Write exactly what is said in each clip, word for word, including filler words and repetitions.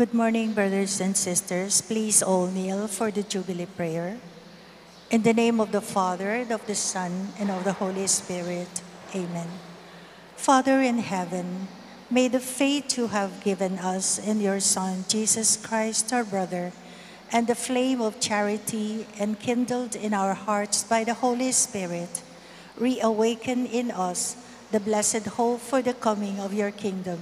Good morning, brothers and sisters. Please all kneel for the Jubilee prayer. In the name of the Father, and of the Son, and of the Holy Spirit. Amen. Father in heaven, may the faith you have given us in your Son, Jesus Christ, our brother, and the flame of charity enkindled in our hearts by the Holy Spirit reawaken in us the blessed hope for the coming of your kingdom.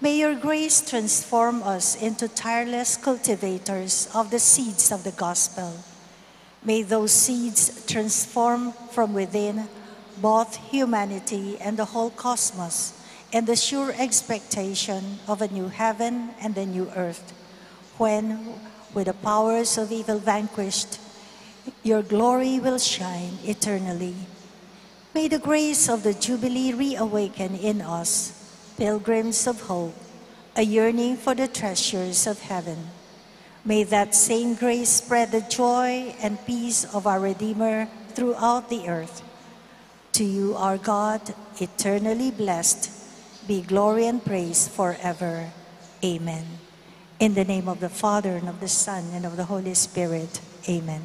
May your grace transform us into tireless cultivators of the seeds of the gospel. May those seeds transform from within both humanity and the whole cosmos in the sure expectation of a new heaven and a new earth, when, with the powers of evil vanquished, your glory will shine eternally. May the grace of the Jubilee reawaken in us, pilgrims of hope, a yearning for the treasures of heaven. May that same grace spread the joy and peace of our Redeemer throughout the earth. To you, our God, eternally blessed, be glory and praise forever. Amen. In the name of the Father, and of the Son, and of the Holy Spirit. Amen.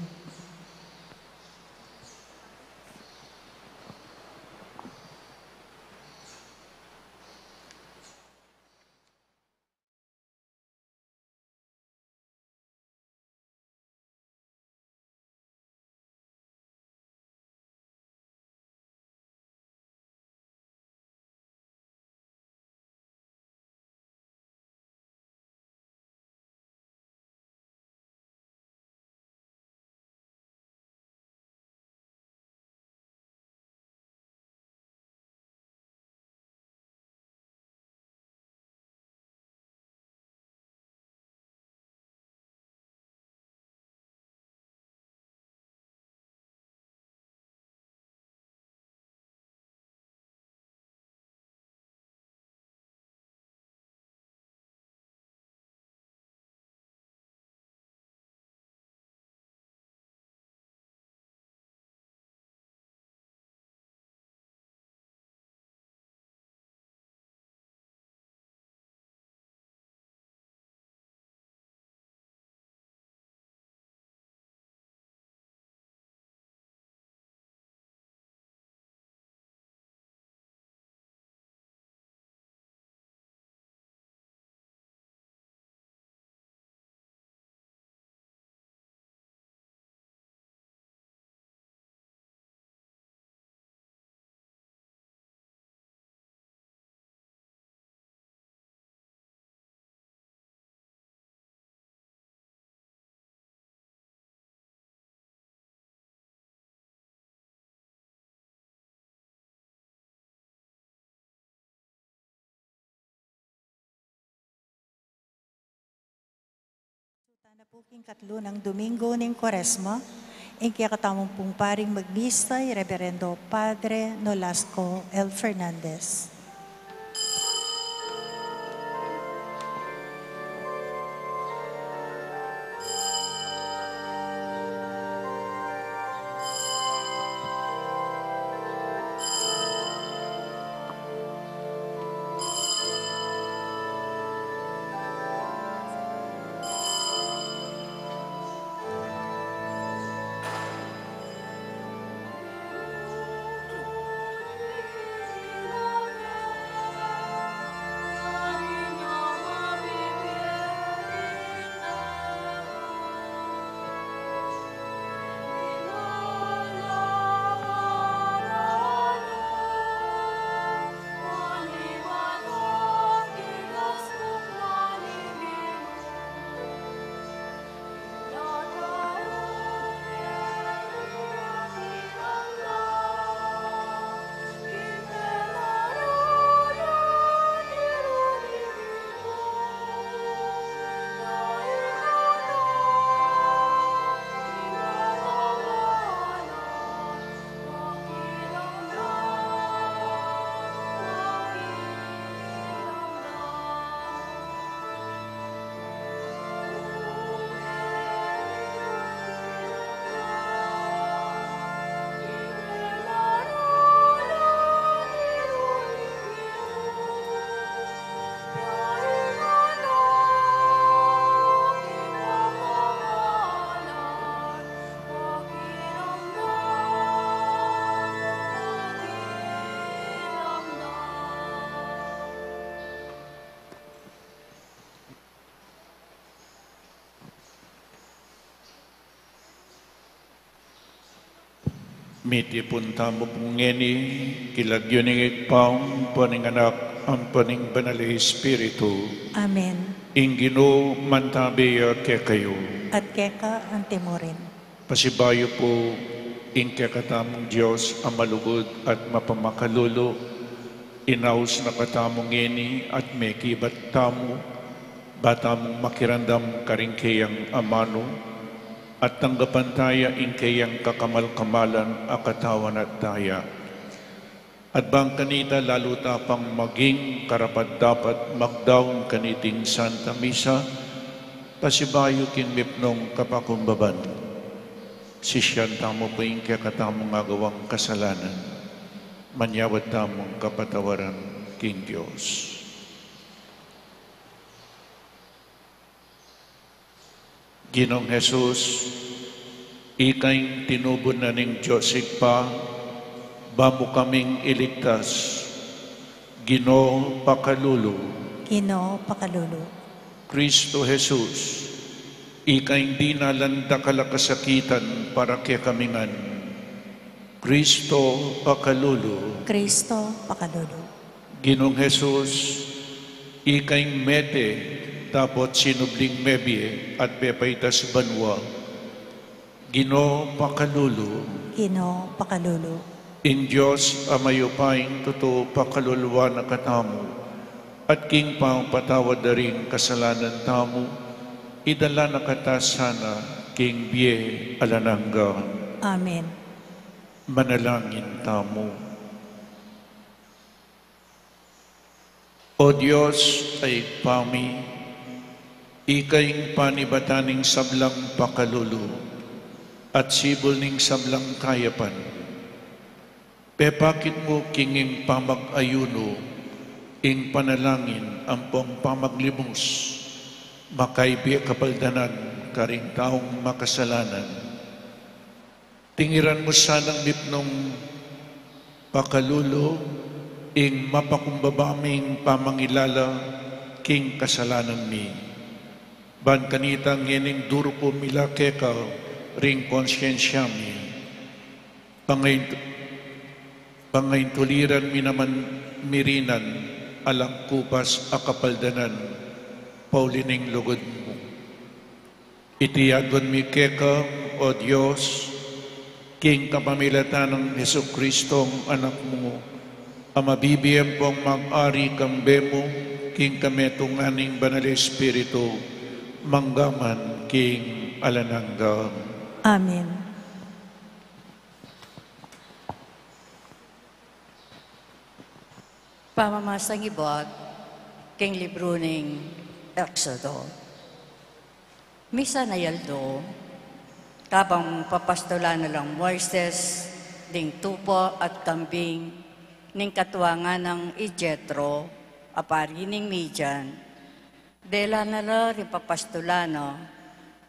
Tutu na pu king katlu nang Domingo ning Kuaresma, ing kekatamung pung paring magmisa i Reverendo Padre Nolasco L. Fernandez. Mitipun tamu pu ngeni, king lagyu ning Ibpa, ampo ning Anak, ampo ning Banal a Espiritu. Amen. Ing Ginu mantabi ya kekayu. At keka antimurin. Pasibayu pu ing kekatamung Dios a malugud at mapamakalulu, inaus na katamu ngeni at mekibat tamu, ba tamung makiramdam karing keyang amanu, at tanggapan taya ing keyang kakamal-kamalan a katawan at daya. At bang kanita lalu ta pang maging karapat-dapat magdaun kaniting Santa Misa, pasibayu king mipnung kapakumbaban, sisian tamu pu ing kekatamung agawang kasalanan, manyawad tamung kapatawaran king Dios. Ginung Jesus, ika ing tinubud na ning Dios Ibpa, ba mu kaming iligtas. Ginu, pakalulu. Ginu, pakalulu. Kristo Jesus, ika ing dinalan dakal a kasakitan para kekami ngan. Kristo, pakalulu. Kristo, pakalulu. Ginung Jesus, ika ing mete dapot sinubling mebie at pepaitas banua. Ginu, pakalulu. Ginu, pakalulu. Ing Dios a mayupaya ing tutu pakaluluan na katamu, at king pangpatawad da ring kasalanan tamu, idala na kata sana king bie alang angga. Amen. Manalangin tamu. O Dios a Ibpa mi, ika ing panibatan ning sablang pakalulu at sibul ning sablang kayapan. Pepakit mu king ing pamag-ayunu, ing panalangin ampong pamaglimus, makaibie kapaldanan karing taung makasalanan. Tingiran mu sanang mipnung pakalulu ing mapakumbaba ming pamangilala king kasalanan mi. Ban kanita ngening durupu mi la keka ring konsensia mi. Pangain-, pangaintuliran mi naman mirinan alang kupas a kapaldanan, pauli ning lugud mu. Iti aduan mi keka, O Dios, king kapamilatan nang Jesucristong Anak mu, a mabibie ampong mag-ari kambe mu, king kametungan ning Banal Espiritu, mangga man king alang angga. Amen. Pamamasang ibat king libru ning Exodo. Misan a aldo, kabang papastulan na lang Moises ding tupa at kambing ning katuangan nang i Jetro, a pari ning Midian, dela na la ring papastulan na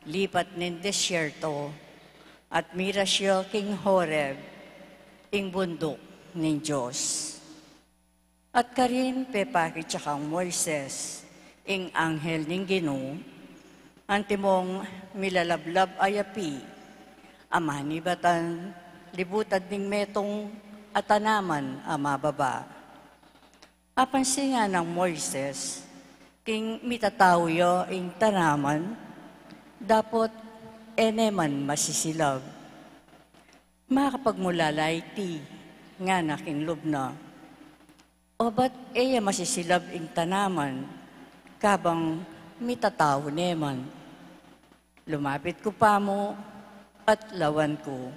lipat ning desierto, at miras ya king Horeb, ing bunduk ning Dios. At karin pepakit ya kang Moises ing anghel ning Ginu, antimong milalablab a yapi, a manibatan libutad ning metung a tanaman a mababa. Apansin nang Moises king mitatau ya ing tanaman, dapot e ne man masisilab. Makapagmula la iti, ngana king lub na. Obat e ya masisilab ing tanaman, kabang mitatau ne man. Lumapit ku pa mu at lawan ku.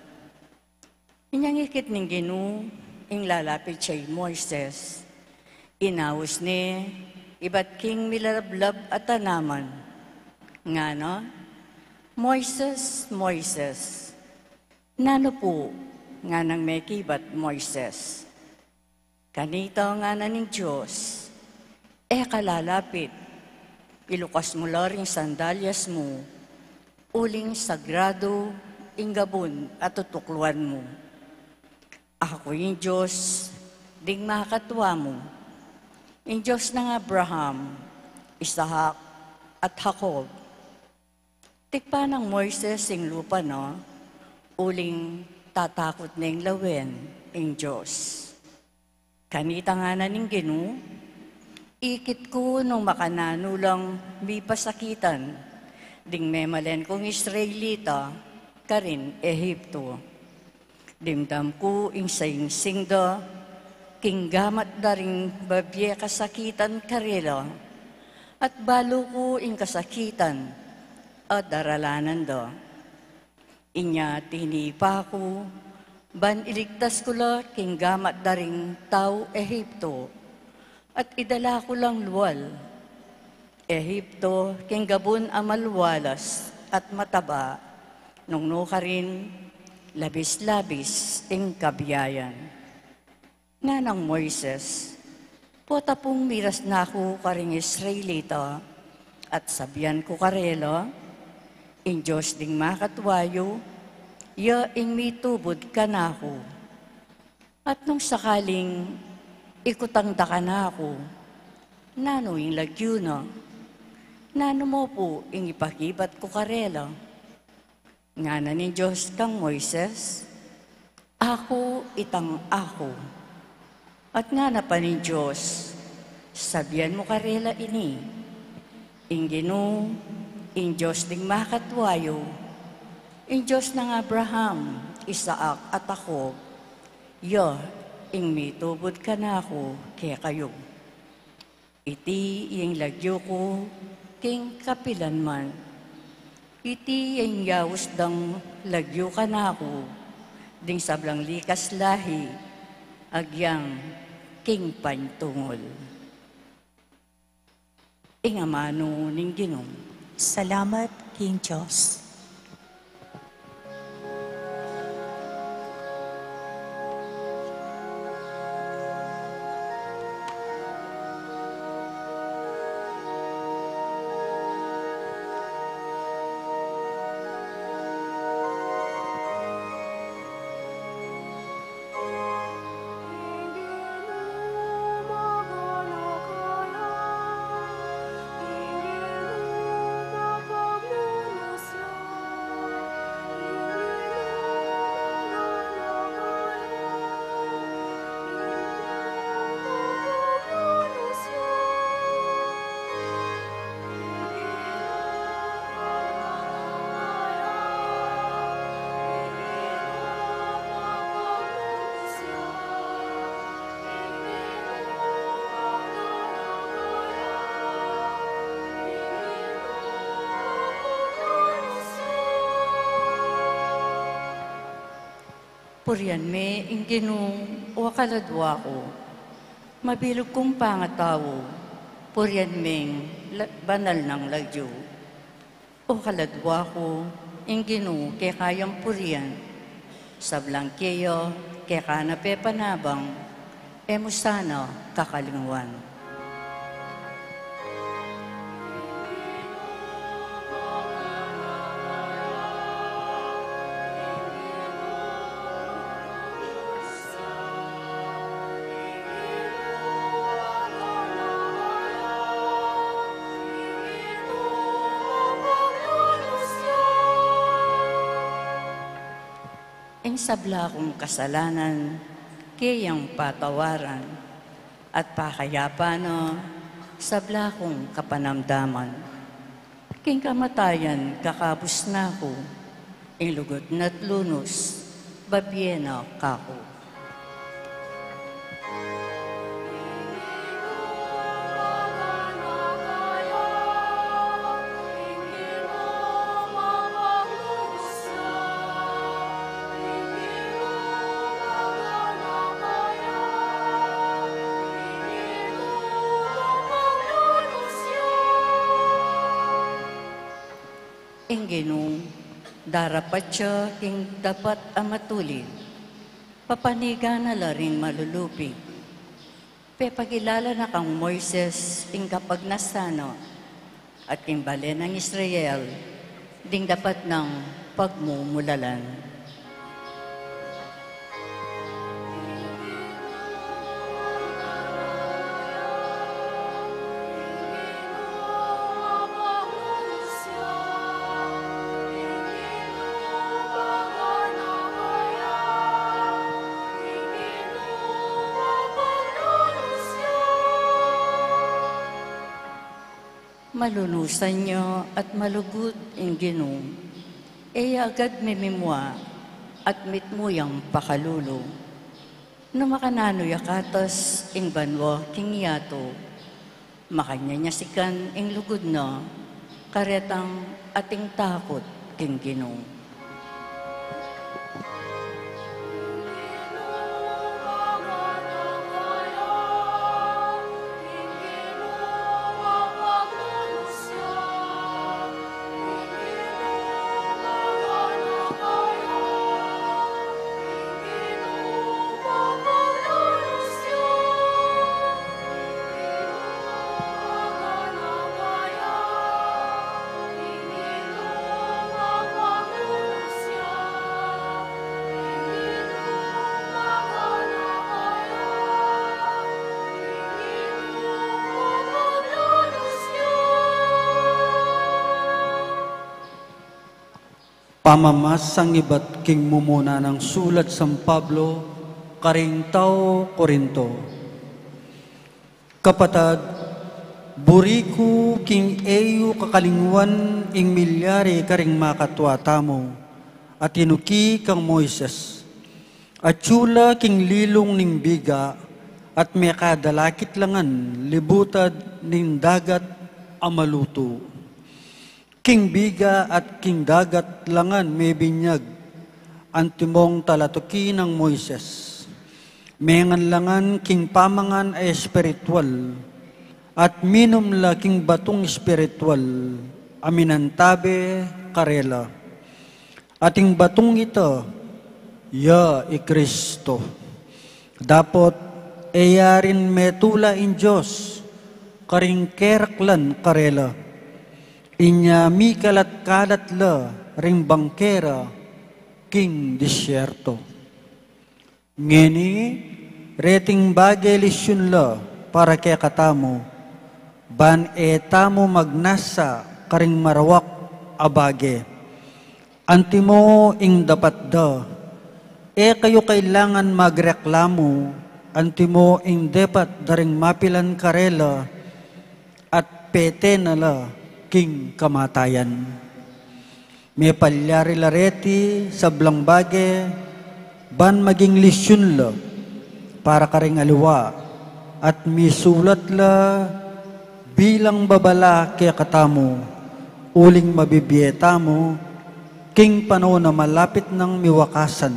Inyang ikit ning Ginu ing lalapit ya i Moises. Inaus ne ibat king milalablab a tanaman. Ngana, "Moises, Moises." "Nanu pu?" nganang mekibat Moises. "Kanita," ngana ning Dios, "e ka lalapit. Ilukas mu la ring sandalyas mu, uling sagradu ing gabun a tutukluan mu. Aku ing Dios ding makatua mu, ing Dios nang Abraham, Isaac, at Jacob." Tikpan nang Moises ing lupa na, uling atakut neng lawen ing Dios. Kanita ngana ning Ginu, ikit ku nung makananu lang mipasakitan ding memalen kung Israelita karin Ehipto. Dimdam ku ing singsing da king gamat da ring babie kasakitan karela, at balu ku ing kasakitan a daralanan da. Inya tinipa ku ban iligtas ku la king gamat da ring tau Ehipto, at idala ku lang lual Ehipto king gabun a malualas at mataba, nung nu karin labis-labis ing kabiayan. Nganang Moises, pota pung miras na ku karing Israelita at sabian ku karela, ing Dios ding makatua yu, ya ing mitubud kanaku. At nung sakaling ikutang da kanaku, nanu ing lagyu na? Nanu mu pu ing ipakibat ku karela? Ngana ning Dios kang Moises, Aku itang aku. At ngana pa ning Dios, sabian mu karela ini, ing Ginu, ing Dios ding makatua yu, ing Dios nang Abraham, Isaac at Jacob, ya ing mitubud kanaku kekayu. Iti ing lagyu ku king kapilanman. Iti ing yaus dang lagyu kanaku ding sablang likas lahi agyang king pantungul. Ing amanu ning Ginu. Salamat king Dios. Purian me ing Ginu, o kaladua ku. Mabilug kung pangatau, purian meng la-, banal nang lagyu. O kaladua ku, ing Ginu keka yang purian. Sablang keya keka na pepanabang, e mu sana kakalingwan. Ing sabla kung kasalanan, keyang patawaran, at pakayapan na sabla kung kapanamdaman. King kamatayan kakabus na ku, ing lugud na't lunus, babie na kaku. Ing Ginu, darapat ya king dapat a matulid, papanigan na la ring malulupig. Pepakilala na kang Moises ing kapagnasan na, at king bale nang Israel, ding dapat nang pagmumulalan. Malunusan ya at malugud ing Ginu, e ya agad mimimua at mitmu yang pakalulu. Nu makananu ya katas ing banua king yatu, makanyan ya sikan ing lugud na, karetang ating takut king Ginu. Pamamasang ibat king mumuna nang sulat San Pablo karing tau Corinto. Kapatad, buri ku king e yu kakalingwan ing milyari karing makatua tamu, a tinuki kang Moises. Atyu la king lilung ning biga, at mekadalakit la ngan libutad ning dagat a malutu. King biga at king dagat la ngan mebinyag antimong talatuki nang Moises. Mengan la ngan king pamangan a espiritual, at minum la king batung espiritual a minantabe karela. At ing batung ita, ya i Kristo. Dapot e ya rin metula ing Dios karing keraklan karela. Inya mikalat-kalat la ring bangke ra king disyerto. Ngeni, reting bage lisyun la para kekatamu, ban e tamu magnasa karing marawak a bage. Antimo ing dapat da, e kayu kailangan magreklamu, antimo ing depat da ring mapilan karela, at pete na la king kamatayan. Mepalyari la reti sablang bage, ban maging lisyun la para karing aliwa, at misulat la bilang babala kekatamu, uling mabibie tamu king panaun a malapit nang miwakasan.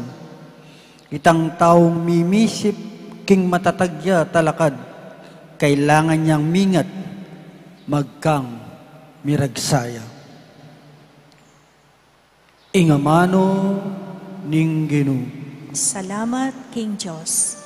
Itang taung mimisip king matatag ya talakad, kailangan yang mingat magkang miragsaya. Ing amanu ning Ginu. Salamat king Dios.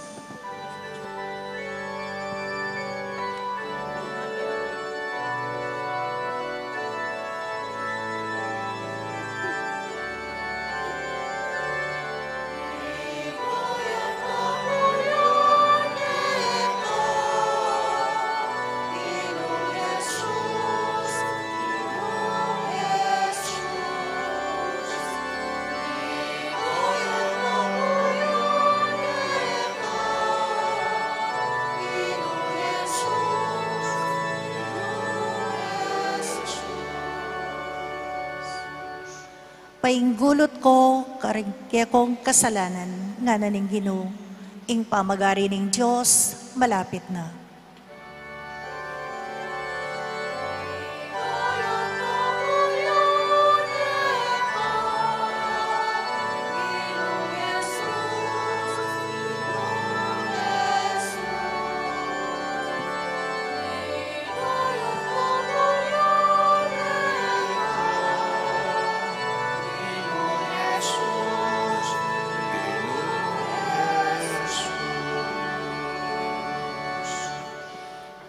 Painggulut ko karing kekong kasalanan, ngana ning Ginu, ing pamagari ning Dios malapit na.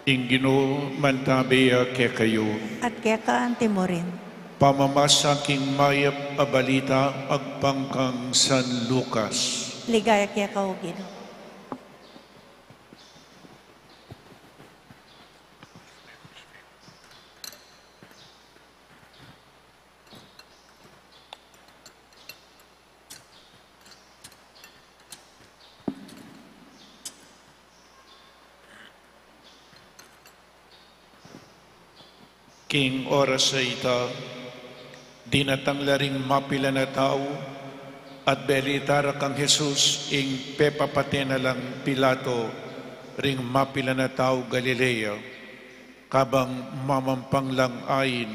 Ing Ginu mantabe ya kekayu. At keka antimurin. Pamamasa king mayap a balita agpang kang San Lucas. Ligaya keka, O Ginu. King oras a ita, dinatang la ring mapilan a tau, at belita ra kang Jesus ing pepapate na lang Pilato ring mapilan a tau Galilea, kabang mamampang lang ain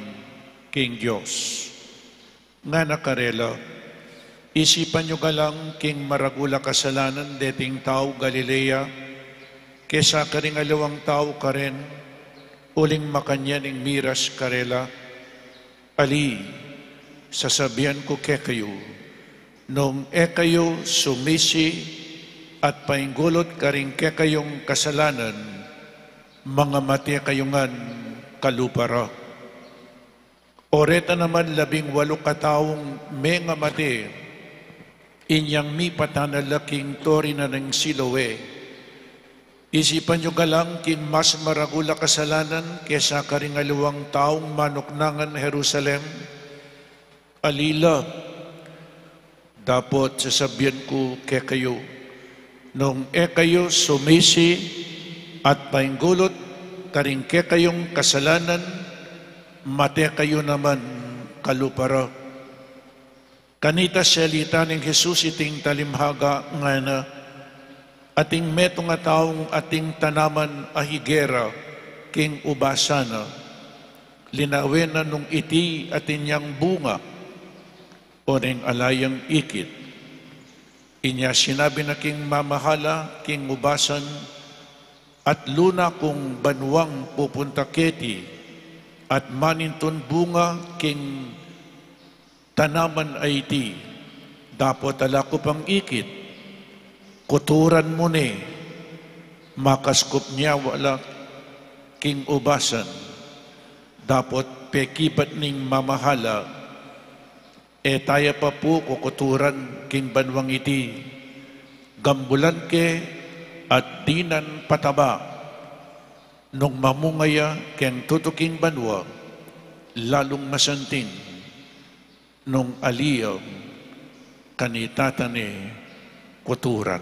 king Dios. Ngana karela, isipan yu galang king maragul a kasalanan deting tau Galilea, kesa karing aliwang tau karen, uling makanyan ing miras karela. Ali, sasabian ku kekayu, nung e kayu sumisi at painggulut karing kekayung kasalanan, mangamate kayu ngan kalupa ra. O reta naman labing walu kataung mengamate, inyang mipatana la king tori na ning Siloe. Isipan yu galang king mas maragul a kasalanan kesa karing aliwang taung manuknangan Jerusalem? Ali la, dapot sasabian ku kekayu, nung e kayu sumisi at painggulut karing kekayung kasalanan, mate kayu naman kalupa ra. Kanita selita ning Jesus iting talimhaga, ngana, ating metung a taung ating tanaman a higera king ubasan na. Linawen na nung iti atin yang bunga, o neng ala yang ikit. Inya sinabi na king mamahala king ubasan, atlu na kung banwang pupunta keti, at manintun bunga king tanaman a iti, dapot ala ku pang ikit, kuturan mu ne. Makaskup nyawa la king ubasan, dapot pekibat ning mamahala, e taya pa pu kukuturan king banwang iti, gambulan ke at dinan pataba. Nung mamunga ya keng tutuking banwa, lalung masanting. Nung ali ya, kanita ta ne kuturan.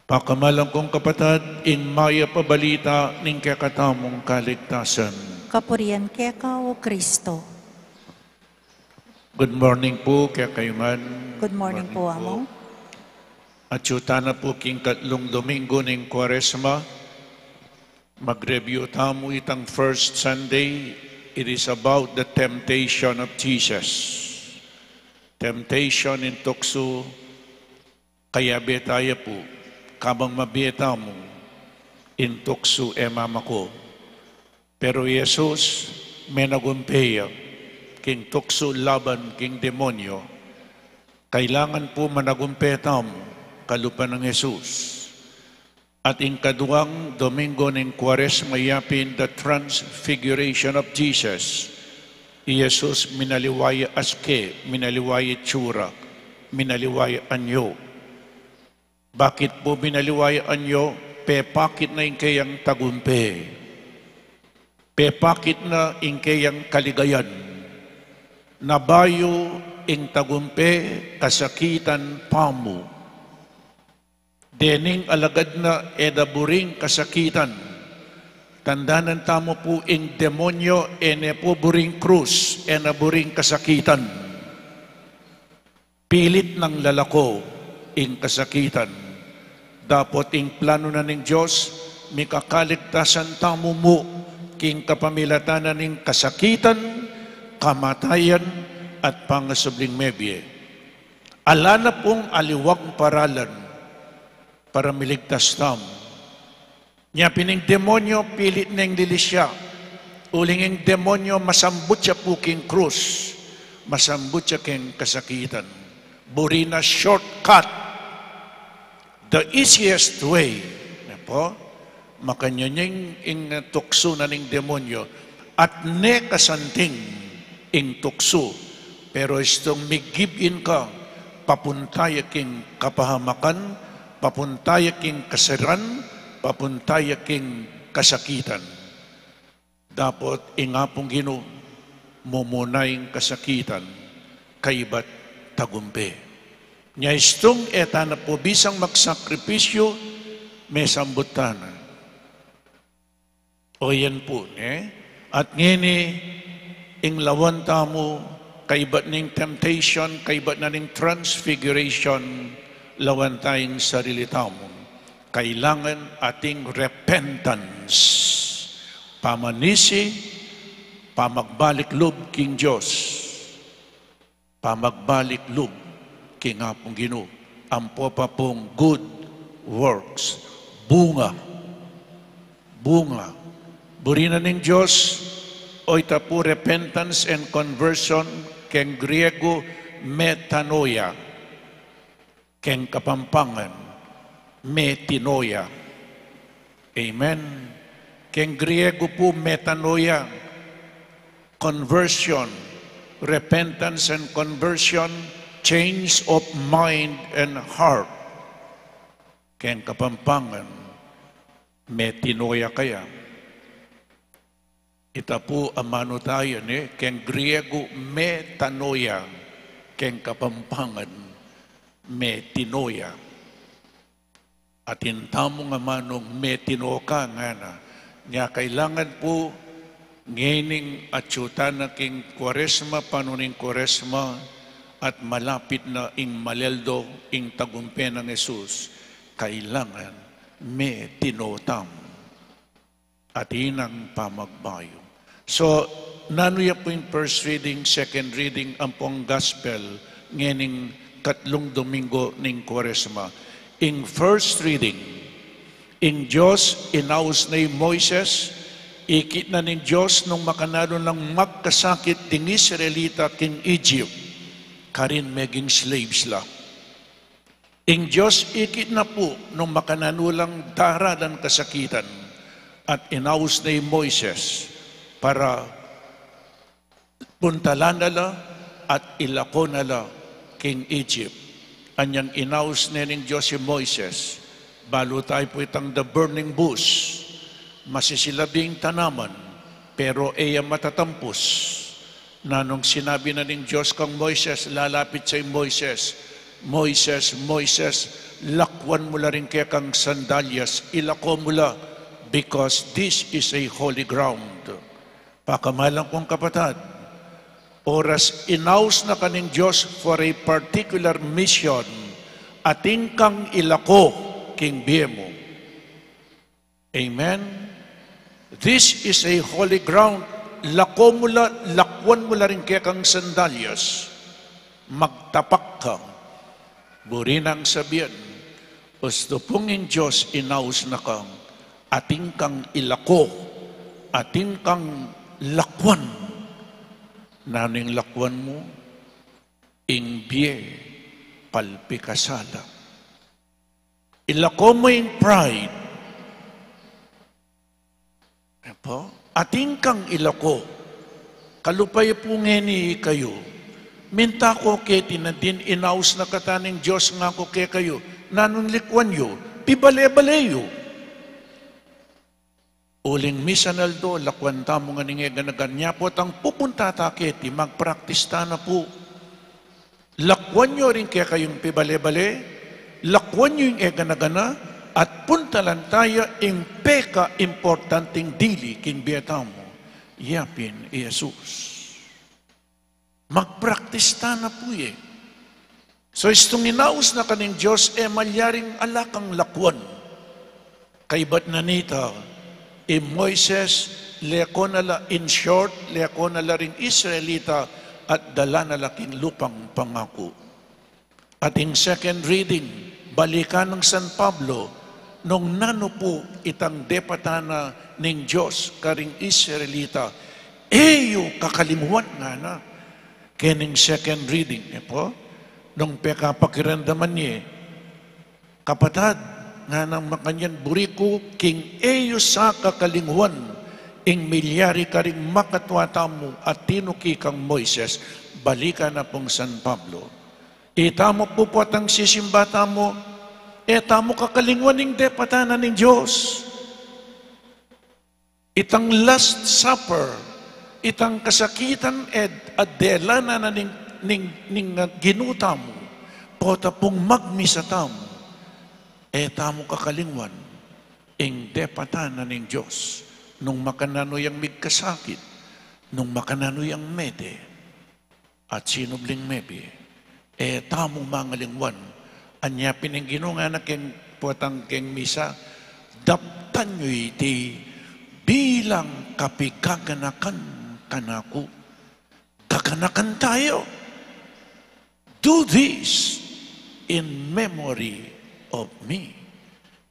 Pakamalan kung kapatad, ing mayap a balita ning kekatamung kaligtasan. Kapurian keka, O Kristo. Good morning po kekayu ngan. Good morning po, Among. Atyu tana pu king katlung Domingo ning Kuaresma. Mag-review tamu itang first Sunday. It is about the temptation of Jesus. Temptation, ing tuksu, kayabe taya pu, kabang mabie tamu, ing tuksu e mamako. Pero i Jesus, menagumpe ya king tuksu laban king demonyo. Kailangan pu managumpe tamu kalupa nang Jesus. At ing kaduang Domingo ning Kuaresma, yapin the Transfiguration of Jesus, i Jesus minaliwa ya aske, minaliwa ya itsura, minaliwa ya anyo. Bakit pu minaliwa ya anyo? Pepakit na ing keyang tagumpe. Pepakit na ing keyang kaligayan. Na bayu ing tagumpe, kasakitan pamu. Dening alagad na e da buring kasakitan. Tandanan tamu pu, ing demonyo e ne pu buring krus, e na buring kasakitan. Pilit nang lalako ing kasakitan. Dapot ing plano na ning Dios, mikakaligtasan tamu mu king kapamilatan na ning kasakitan, kamatayan, at pangasubling mebie. Ala na pung aliwang paralan para miligtas tamu. Nya pin ing demonyo pilit neng lilisya. Uling ing demonyo masambut ya pu king krus, masambut ya king kasakitan. Buri na shortcut, the easiest way. Ne pu? Makanyan ing, ing tuksu na ning demonyo, at ne kasanting ing tuksu, pero istung mi-give in ka, papunta ya king kapahamakan, papunta ya king kasiran, papunta ya king kasakitan. Dapot ing Apung Ginu, mumuna ing kasakitan, kaybat tagumpe. Nya istung e tana pu bisang magsakripisyu, mesambut tana. O yan pu, ne? At ngeni, ing lawan tamu, kaybat ning temptation, kaybat na ning transfiguration, lawan tayang sarili tamu. Kailangan ating repentance. Pamanisi, pamagbalik lub king Dios. Pamagbalik lub king Apung Ginu. Ampo pa pung good works. Bunga. Bunga. Buri na ning Dios, o ita pu repentance and conversion, keng Griego, metanoia. Keng Kapampangan, metanoia. Amen. Keng Griego pu, metanoia, conversion, repentance and conversion, change of mind and heart. Keng Kapampangan, metanoia kaya. Ita pu amanu taya, ne, keng Griego, metanoia, keng Kapampangan, metanoia. Atin tamung amanung metano ka, ngana. Nya kailangan pu, ngening atsu tana king Kuaresma, panu ning Kuaresma, at malapit na ing maleldo, ing tagumpe nang Jesus, kailangan metano tamu. Atin nang pamagbayu. So, nanu ya pu ing first reading, second reading, ampong gospel, ngening katlung Domingo ning Kuaresma? Ing first reading, ing Dios inaus na i Moises, ikit na ning Dios nung makananu lang magkasakit ding Israelita king Egypt, karin meging slaves la. Ing Dios ikit na pu nung makananu lang daralan kasakitan, at inaus na i Moises para puntalan na la at ilako na la king Egypt. Anyang inaus ne ning Dios i Moises, balu tayu pu itang the burning bush, masisilabing tanaman, pero e ya matatampus. Nanung sinabi na ning Dios kang Moises, lalapit sa i Moises, "Moises, Moises, lakwan mu la ring kekang sandalyas, ilako mu la, because this is a holy ground." Pakamalan kung kapatad, oras inaus na ka ning Dios for a particular mission, atin kang ilako king bie mu. Amen? This is a holy ground. Lako mu la, lakwan mu la ring kekang sandalyas. Magtapak ka. Buri nang sabian, ustu pung ing Dios inaus na ka, atin kang ilako, atin kang lakwan. Nanu ing lakwan mu? Ing bie palpikasala. Ilako mu ing pride. E pu? Atin kang ilako. Kalupa ya pu ngeni ikayu. Minta ko keti na din inaus na kata ning Dios, ngaku kekayu. Nanung lakwan yu? Pibale-bale yu. Uling misan aldo, lakwan tamu ngan ing e gana-gana. Nya pu tang pupunta ta keti, magpraktis ta na pu. Lakwan yu ring kekayung pibale-bale, lakwan yu ing e gana-gana, at puntalan ta ya ing pekaimportanting dili king bie tamu, yapin i Jesus. Magpraktis ta na pu ye. So, istung inaus na ka ning Dios, e malyaring ala kang lakwan. Kaybat na nita, i Moises, leko na la, in short, leko na la ring Israelita, at dala na la king lupang pangaku. At ing second reading, balikan nang San Pablo, nung nanu pu itang depatan na ning Dios karing Israelita, e yu kakalingwan, ngana. Kening second reading, e pu? Nung pekapakiramdaman ye, kapatad, nganang makanyan, buri ku king e yu sa kakalingwan ing milyari karing makatua tamu a tinuki kang Moises, balikan na pung San Pablo. Itamu pu potang sisimba tamu, e tamu kakalingwan ing depatan na ning Dios. Itang Last Supper, itang kasakitan a delanan na ning, ning, ning, ah, Ginu tamu, pota pung magmisa tamu, e tamu kakalingwan ing depatan na ning Dios, Nung makananu yang migkasakit, nung makananu yang mete, at sinubling mebie, e tamu mangalingwan. Anya pin ing Ginu ngana keng potang keng misa, daptan yu iti bilang kapigaganakan kanaku. Gaganakan tayo. Do this in memory of me.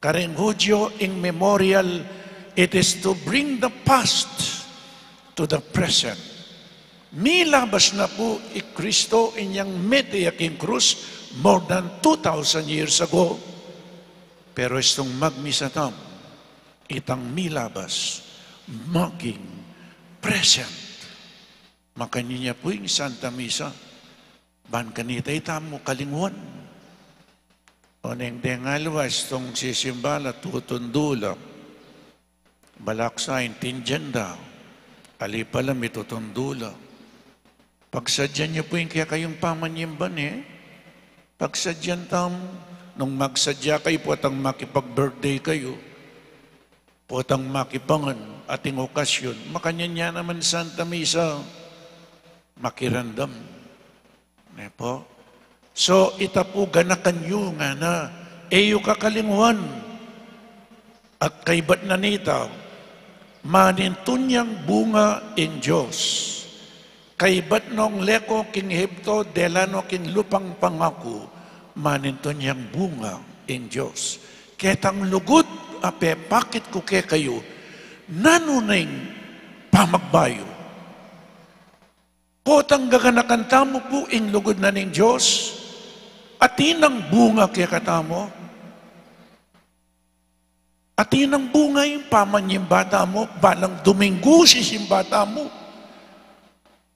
Kareng Hudyo, ing memorial, it is to bring the past to the present. Milabas na pu i Kristo inyang mete ya king krus more than two thousand years ago. Pero istung magmisa tamu, itang milabas maging present. Makanyan ya pu ing Santa Misa. Ban kanita itamu kalingwan. Oneng deng aliwa istung sisimba la, tutundu la. Balak sa intindian da, ali pala mitutundu la. Pagsadyan yu pu ing kekayung pamanyimba, e? Pagsadyan tamu, nung magsadya kayu, potang makipag-birthday kayu, potang makipangan, ating okasyon, makanyan ya naman Santa Misa, makiramdam. Ne pu? So, ita pu ganakan yu ngana, e yu kakalingwan. At kaybat na nita, manintun yang bunga ing Dios. Kaybat nong leko king Ehipto, dela no king lupang pangaku, manintun yang bunga ing Dios. Ketang lugud a pepakit ku kekayu, nanu na ing pamagbayu? Potang gaganakan tamu pu ing lugud na ning Dios, atin nang bunga kekatamu? Atin nang bunga ing pamanyimba tamu? Balang Duminggu sisimba tamu.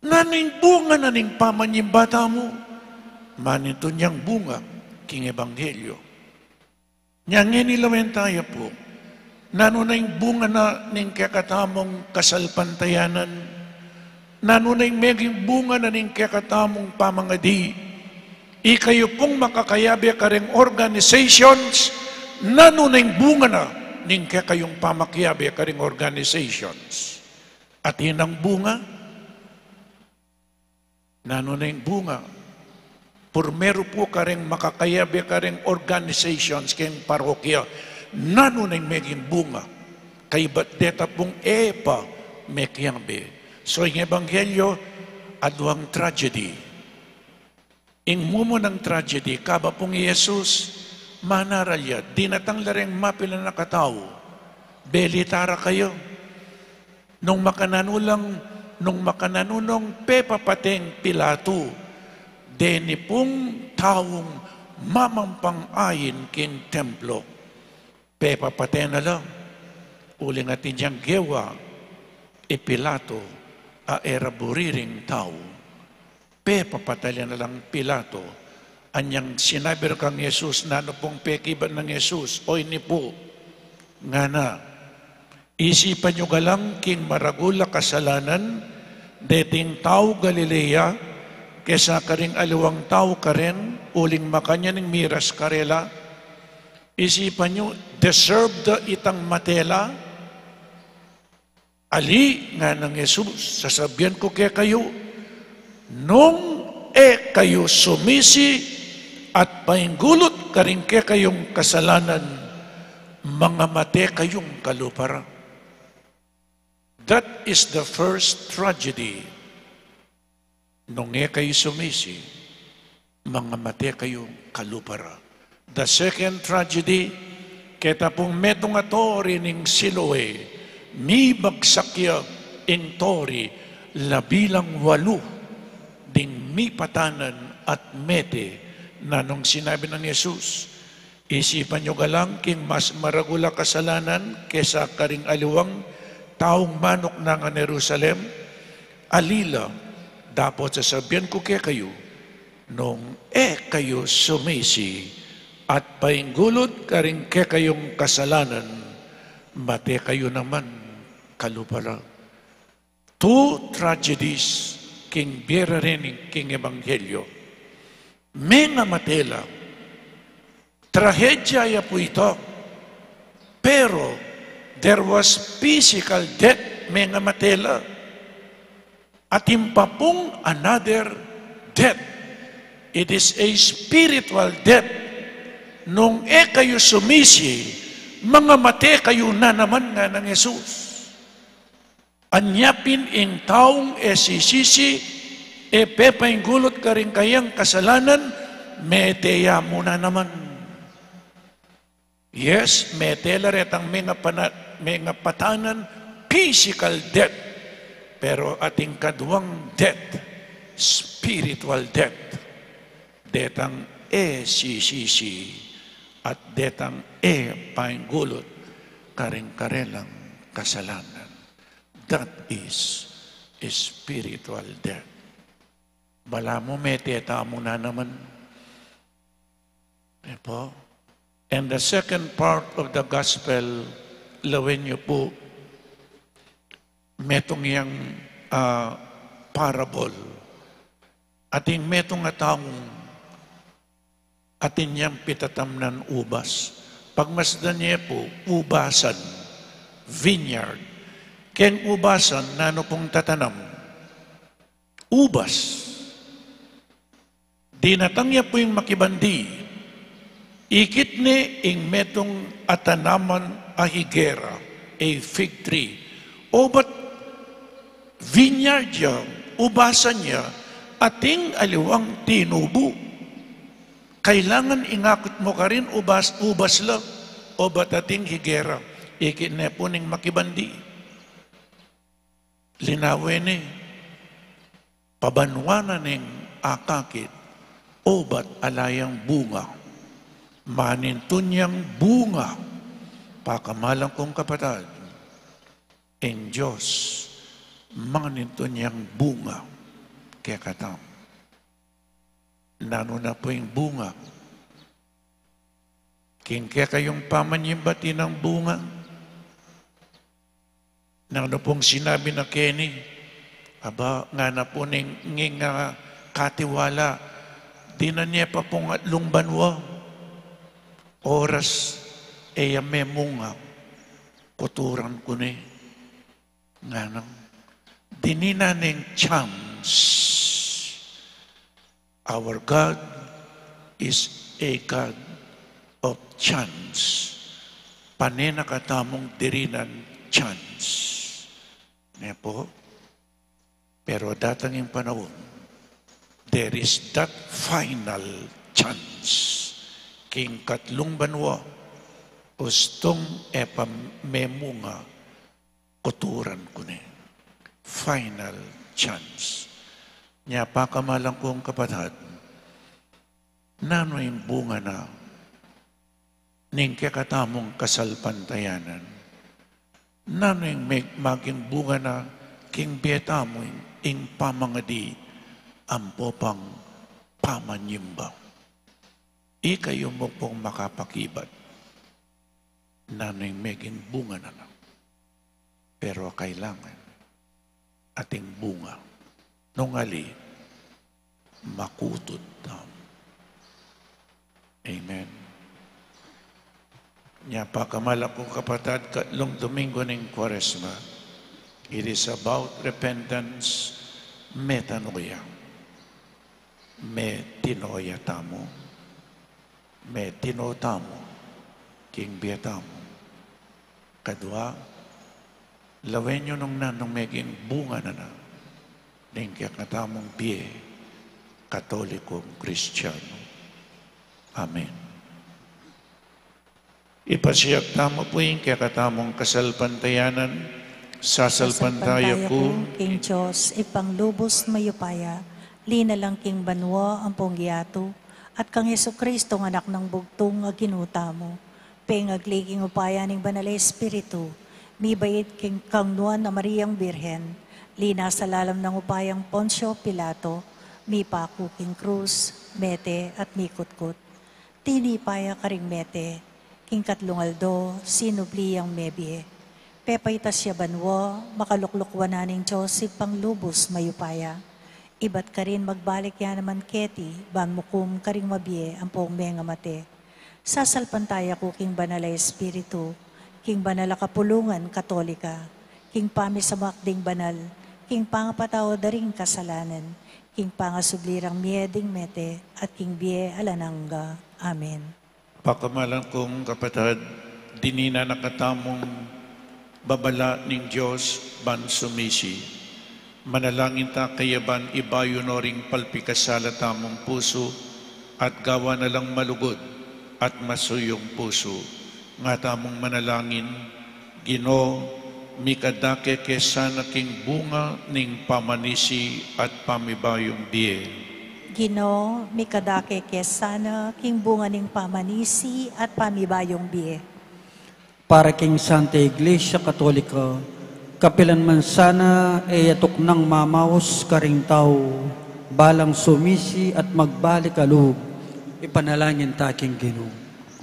Nanu ing bunga na ning pamanyimba tamu? Manintun yang bunga king ebanghelyo. Nya ngeni lawen taya pu, nanu na ing bunga na ning kekatamung kasalpantayanan? Nanu na ing meging bunga na ning kekatamung pamangadi? Ikayu pung makakayabe kareng organizations, nanu na ing bunga na ning kekayung pamakiyabe kareng organizations? Atin nang bunga? Nanu na ing bunga? Purmeru pu kareng makakayabe kareng organizations keng parokya, nanu na ing meging bunga? Kaybat deta pung e pa mekiyabe. So, ing ebanghelyo, aduang tragedy. Ing mumunang tragedy, kaba pung i Jesus, manaral ya, dinatang la reng mapilan a katau, belita ra kaya. Nung makananu lang, nung makananu nong pepapate nang Pilato deni pung taung mamampangain king templo, pepapate na la, uling atin yang gewa i Pilato a e ra buri ring tau. Pepapate na lang Pilato. Anyang sinabi ra kang Jesus, nanu pung pekibat nang Jesus? Oyni pu, ngana, isipan yu galang king maragul a kasalanan deting tau Galilea kesa karing aliwang tau karen, uling makanyan ing miras karela? Isipan yu, deserve da itang mate la? Ali, nganang Jesus, sasabian ku kekayu, nung e kayu sumisi at painggulut karing kekayung kasalanan, mangamate kayung kalupa ra. That is the first tragedy. Nung e kayu sumisi, mangamate kayu kalupa ra. The second tragedy, keta pung metung a tori ning Siloe, mibagsak ya ing tori, labi lang walu ding mipatanan at mete. Nanung sinabi nang Jesus? Isipan yu galang king mas maragul a kasalanan kesa karing aliwang taung manuknangan Jerusalem? Ali la, dapot sasabian ku kekayu, nung e kayu sumisi at painggulut karing kekayung kasalanan, mate kayu naman kalupa ra. Two tragedies king bie ra reni king ebanghelyo. Mengamate la. Trahedya ya pu ita. Pero There was physical death, mengamate la. Atin pa pung another death. It is a spiritual death. Nung e kayu sumisi, mangamate kayu na naman, nganang Jesus. Anya pin ing taung e sisisi, e pepainggulut karing kayang kasalanan, mete ya mu na naman. Yes, mete la retang mengapana-, mengapatanan, physical death. Pero atin kaduang death, spiritual death. Detang e sisisi at detang e painggulut karing karelang kasalanan. That is spiritual death. Balamu mete tamu na naman. E po? And the second part of the gospel, lawen yu pu, metung yang, ah, parable. Atin metung a taung atin yang pitatamnan ubas. Pagmasdan ye pu, ubasan, vineyard. Keng ubasan, nanu pung tatanam? Ubas. Dinatang ya pu ing makibandi. Ikit ne ing metung a tanaman a higera, a fig tree. Obat vineyard ya, ubasan ya, atin aliwang tinubu. Kailangan ingakit mu karin ubas, ubas la, obat atin higera. Ikit ne pu ning makibandi. Linawen ne, pabanwanan neng akakit, obat ala yang bunga. Manintun yang bunga, pakamalan kung kapatad, ing Dios, manintun yang bunga kekatamu. Nanu na pu ing bunga? King kekayung pamanyimba atin nang bunga? Nanu pung sinabi na keni? Aba, ngana pu ning, nging, ah, katiwala, dinan ne pa pung atlung banua, oras e ya memunga, kuturan ku ne. Ngana, dininan neng chance. Our God is a God of chance. Pane na katamung dirinan chance. Ne pu? Pero datang ing panaun, there is that final chance. King katlung banua, ustung e pa memunga, kuturan ku ne. Final chance. Nya pakamalan kung kapatad, nanu ing bunga na ning kekatamung kasalpantayanan? Nanu ing me-, maging bunga na king bie tamu ing, ing pamangadi ampo pang pamanyimba? Ikayu mu pung makapakibat. Nanu ing meging bunga na na? Pero kailangan ating bunga. Nung ali, makutud tamu. Amen. Nya pakamalan kung kapatad, katlung Domingo ning Kuaresma, it is about repentance, metanoia. Metinoia tamu. Metino tamu king bie tamu. Kadua, lawen yu nung nanung meging bunga na na ning kekatamung bie Katolikong Kristiano. Amen. Ipasiag tamu pu ing kekatamung kasalpantayanan. Sasalpantaya ku king Dios, Ibpang lubus mayupaya, linalang king banua ampong yatu, at kang Jesucristo, Anak nang bugtung a Ginu tamu, pengagli king upaya ning Banal a Espiritu, mibait king kang Nuan a Mariang Birhen, linasa lalam nang upayang Poncio Pilato, mipaku king krus, mete at mikutkut. Tinipa ya karing mete, king katlung aldo, sinubli yang mebie. Pepaitas ya banua, makaluklukwan na ning Dios Ibpang lubus mayupaya. Ibat karin magbalik ya naman keti, ban mukum karing mabie ampong mengamate. Sasalpantaya ku king Banal a Espiritu, king banal a kapulungan Katolika, king pamisamak ding banal, king pangapatawad da ring kasalanan, king pangasubli rang mie ding mete, at king bie alang angga. Amen. Pakamalan kung kapatad, dinina na katamung babala ning Dios ban sumisi. Manalangin ta kaya ban ibayu no ring palpikasala tamung pusu at gawa na lang malugud at masuyung pusu. Nga tamung manalangin, Ginu, mikadake ke sana king bunga ning pamanisi at pamibayung bie. Ginu, mikadake ke sana king bunga ning pamanisi at pamibayung bie. Para king Santa Iglesia Katolika, kapilan man sana e ya tuknang mamaus karing tau, balang sumisi at magbalik a lub, ipanalangin ta king Ginu.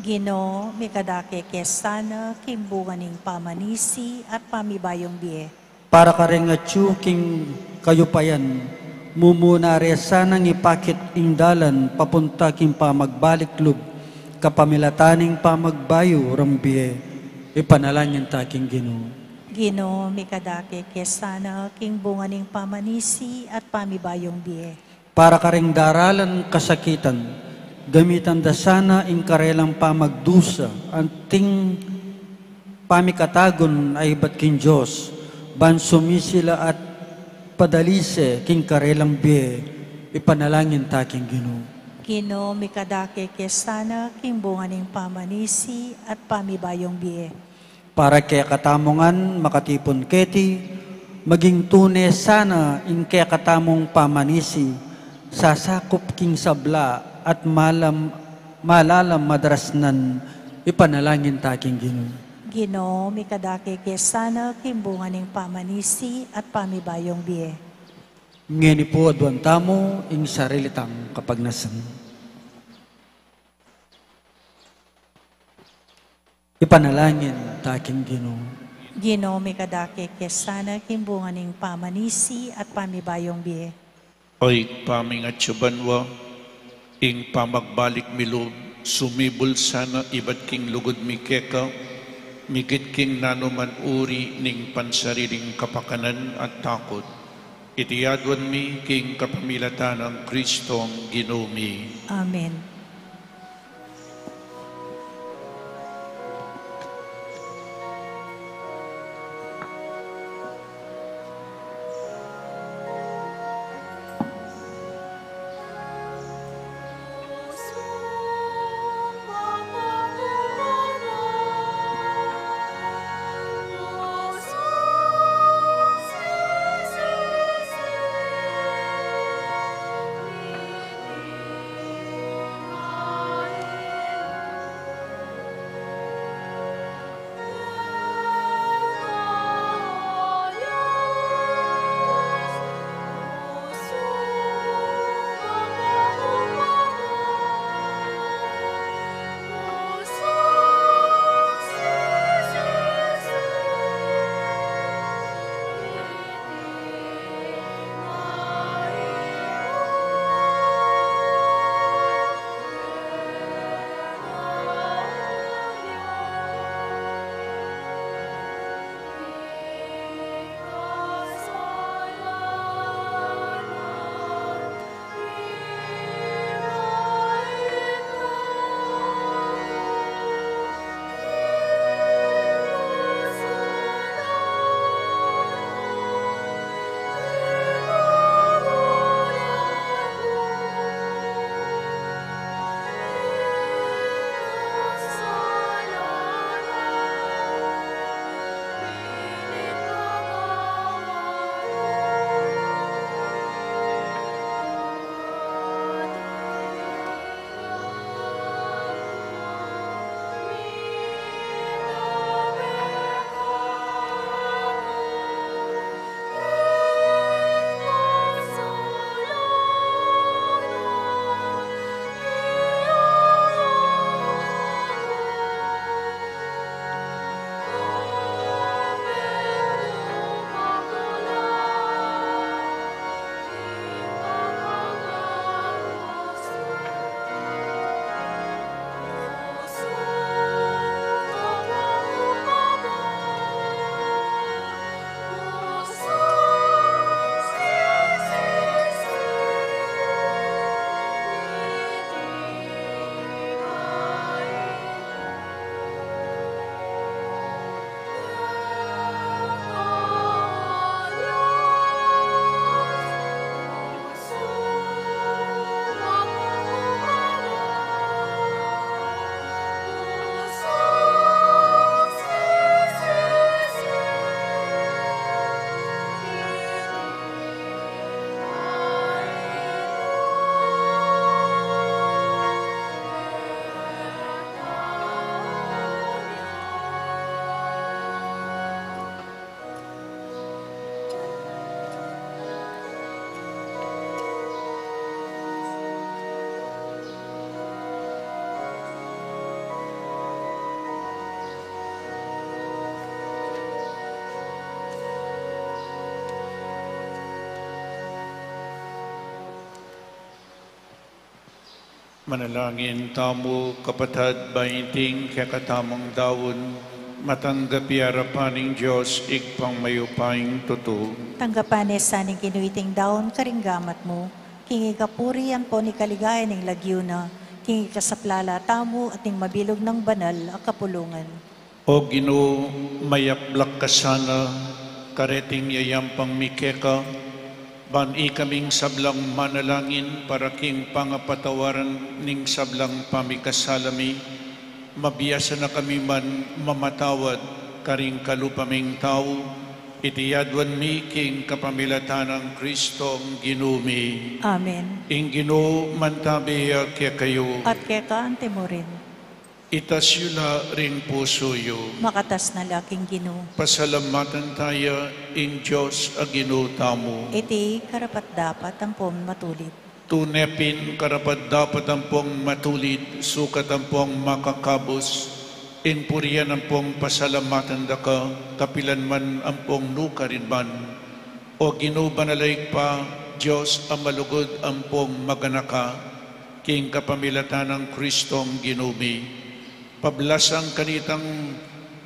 Ginu, mikadake ke sana king bunga ning pamanisi at pamibayung bie. Para karing atyu king kayupayan, mumuna re sanang ipakit ing dalan papunta king pamagbalik lub, kapamilatan ning pamagbayu rang bie, ipanalangin ta king Ginu. Ginu, mikadake ke sana king bunga ning pamanisi at pamibayung bie. Para karing daralan kasakitan, gamitan da sana ing karelang pamagdusa anting pamikatagun a ibat king Dios, ban sumisi la at padalise king karelang bie, ipanalangin ta king Ginu. Ginu, mikadake ke sana king bunga ning pamanisi at pamibayung bie. Para kekatamu ngan makatipun keti, maging tune sana ing kekatamung pamanisi, sasakup king sabla at malam, malalam madrasnan, ipanalangin ta king Ginu. Ginu, mikadake ke sana king bunga ning pamanisi at pamibayung bie. Ngeni pu aduan tamu ing sarili tang kapagnasan. Ipanalangin ta king Ginu. Ginu, mikadake ke sana king bunga ning pamanisi at pamibayung bie. O Ibpa ming atsu banua, ing pamagbalik mi lub, sumibul sana ibat king lugud mi keka, migit king nanuman uri ning pansariling kapakanan at takut. Iti aduan mi king kapamilatan nang Kristong Ginu mi. Amen. Manalangin tamu, kapatad, ba iting kekatamung daun, matanggap ya arapan ning Dios, Ibpang mayupayang tutu. Tanggapan na sa ning Ginu iting daun karing gamat mu, king ikapuri ampon ikaligaya ning lagyu na, king ikasaplala tamu at ning mabilug nang banal a kapulungan. O Ginu, mayaplak ka sana kareting yayampang mi keka, ban ikaming sablang manalangin para king pangapatawaran ning sablang pamikasala mi, mabiasa na kami man mamatawad karing kalupa ming tau, iti aduan mi king kapamilatan nang Kristong Ginu mi. Amen. Ing Ginu mantabi ya kekayu. At keka antimurin. Itas yu la ring pusu yu. Makatas na la king Ginu. Pasalamatan taya ing Dios a Ginu tamu. Iti karapat-dapat ampong matulid. Tune pin karapat-dapat ampong matulid, sukat ampong makakabus, ing purian ampong pasalamatan da ka, kapilan man ampong nukarin man. O Ginu, banal a Ibpa, Dios a malugud ampong maganaka, king kapamilatan nang Kristong Ginu mi. Pablasang kanitang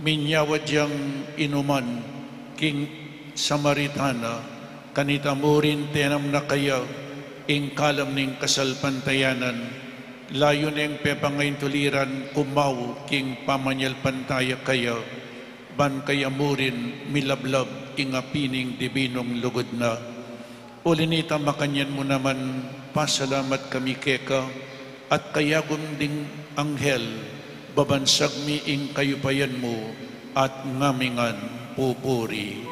minyawad yang inuman king Samaritana, kanita mu rin tenam na kaya ing kalam ning kasalpantayanan, layun neng pepangaintuliran kumawa king pamanyalpantaya kaya, ban kaya mu rin milablab ing api ning dibinung lugud na. Uli nita, makanyan mu naman, pasalamat kami keka, at kayagum ding anghel, babansag mi ing kayupayan mu, at ngamingan pupuri.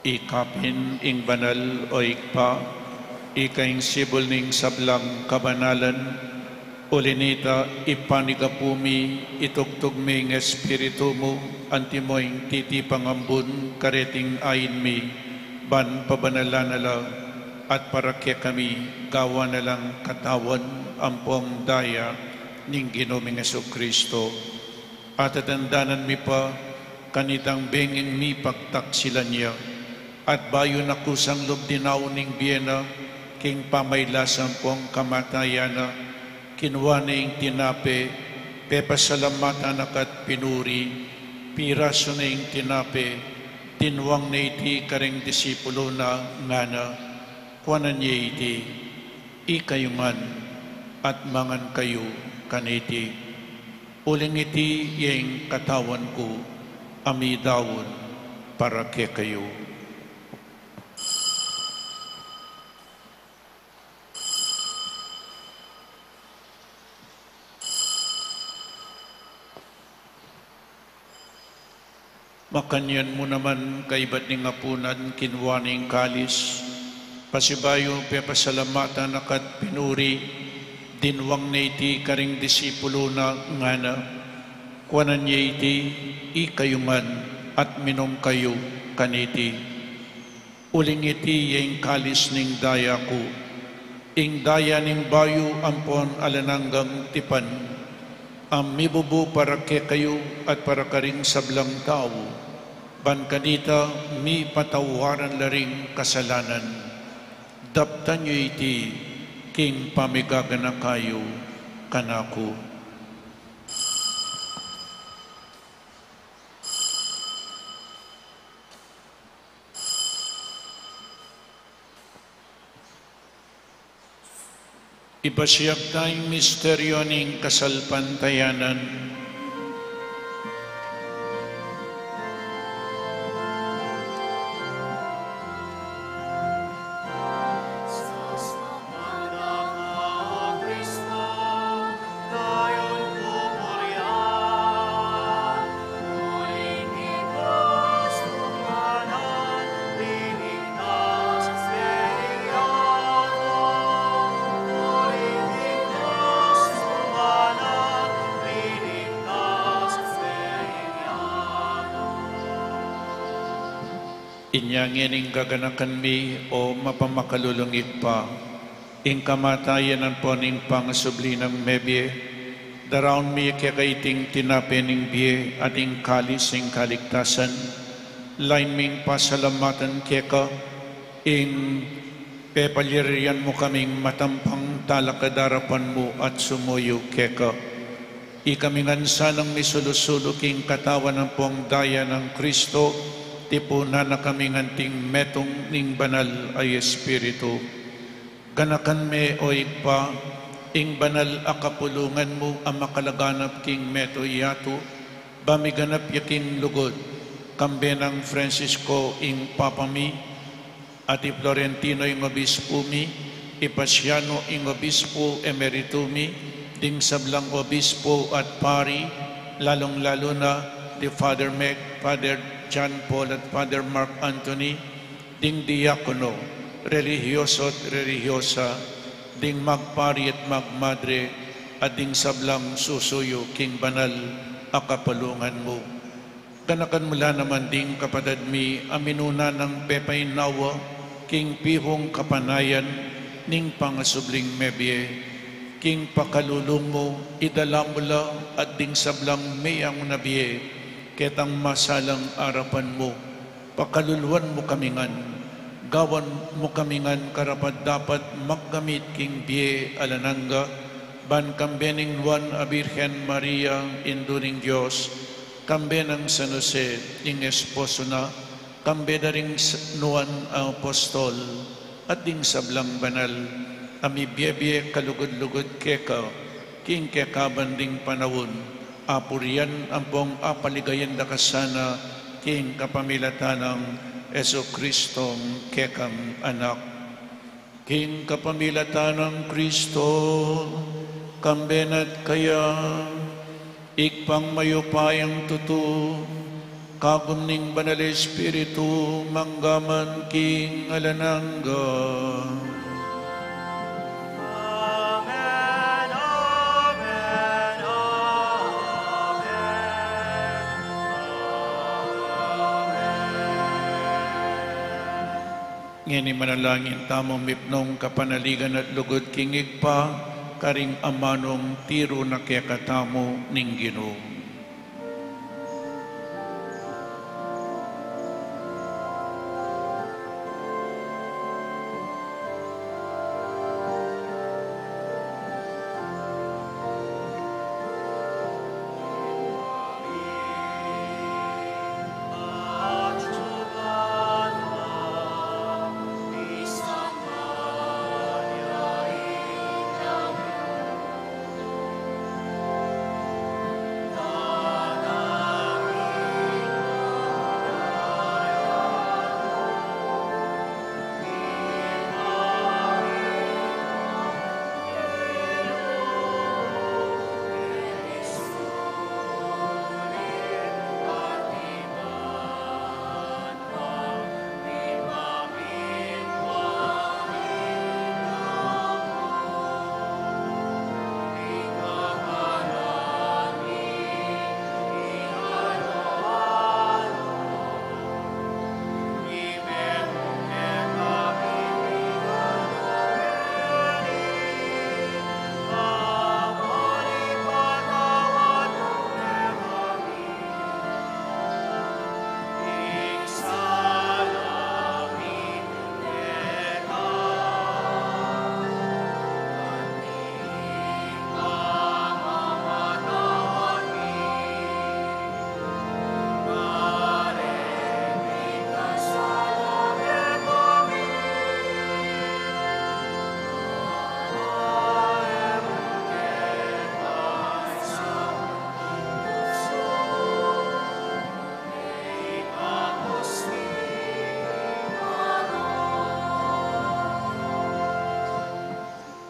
Ikapin ing banal, o Ibpa, ika ing sibul ning sablang kabanalan, uli nita, ipanigapu mi, itugtug mi ing Espiritu mu, antimo ing titipang ambun kareting ain mi, ban pabanalan na la, at para kekami, gawan na lang katawan ampong daya ning Ginu ming Jesucristo. At atandanan mi pa, kanitang bengeng mi pagtaksilan ya, at bayu na kusang lub dinaun ing bie na, king pamailas ampong kamatayan na, kinua ne ing tinape, pepasalamatan na ka't pinuri, pirasu ne ing tinape, tinwang ne iti karing disipulu na, ngana, kuanan ye iti, ikayu ngan, at mangan kayu kaniti. Uling iti ya ing katawan ku, a midaun para kekayu. Makanyan mu naman, kaibat ning apunan, kinua ne ing kalis, pasibayu pepasalamatan na ka't pinuri, Dinwang na iti karing disipulu na, ngana: Kuanan ye iti, ikayu man, at minum kayu kaniti. Uling iti ya ing kalis ning daya ku, ing daya ning bayu ampon alang anggang tipan, a mibubu para kekayu at para karing sablang tau, ban kanita mipatawaran la ring kasalanan. Daptan yu iti king pamigaganaka yu kanaku. Ipasiag ta ing misteryo ning kasalpantayanan. Inya ngening gaganakan mi, o mapamakalulung Ibpa, ing kamatayan ampon ing pangasubli nang mebie, daraun mi keka iting tinape ning bie at ing kalis ning kaligtasan. Lain ming pasalamatan keka, ing pepalyarian mu kaming matampang talakad king arapan mu at sumuyu keka. Ikami ngan sanang misulu-sulu king katawan ampong daya nang Kristo, tipunan na kami ngan king metung ning Banal a Espiritu. Ganakan me, o Ibpa, ing banal a kapulungan mu a makalaganap king meto yatu, ba miganap ya king lugud, kambe nang Francisco ing Papa mi, at i Florentino ing obispu mi, i Pasiano ing obispu emeritu mi, ding sablang obispu at pari, lalung-lalu na di Father Meg, Father John Paul at Father Mark Anthony, ding diakono, relihiyoso at relihiyosa, ding magpari at magmadre, at ding sablang susuyu king banal a kapulungan mu. Ganakan mu la naman ding kapatad mi a minuna nang pepaynawa king pihung kapanayan ning pangasubling mebie. King pakalulu mu, idala mu la at ding sablang meyangu na bie ketang masalang arapan mu. Pakaluluan mu kami ngan, gawan mu kami ngan karapat-dapat magkamit king bie alang angga, ban kambe ning Nuan a Birhen Maria, Indu ning Dios, kambe nang San Jose, ing esposo na, kambe da ring s-, nuan a apostol, at ding sablang banal a mibie-bie kalugud-lugud keka, king kekaban ding panaun, apurian ampong apaligayan da ka sana, king kapamilatan nang Jesucristo, kekang Anak. King kapamilatan nang Kristo, kambe na at kaya, Ibpang mayupayang tutu, kagum ning Banal Espiritu, mangga man king alang angga. Amen, amen, amen, amen. Ngeni manalangin tamu mipnung kapanaligan at lugud king Ibpa, karing amanung tiru na kekatamu ning Ginu.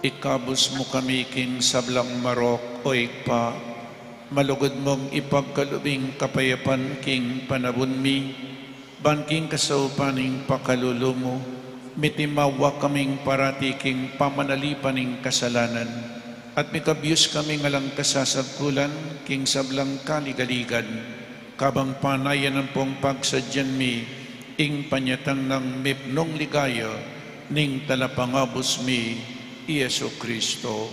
Ikabus mu kami king sablang marok, o Ibpa, malugud mung ipagkalub ing kapayapan king panaun mi, ban king kasaupan ning pakalulu mu, mitimawa kaming parati king pamanalipan ning kasalanan, at mikabus kaming alang kasasagkulan king sablang kaligaligan, kabang panayan ampong pagsadyan mi ing panyatang nang mipnung ligaya ning Talapangabus mi, i Jesucristo.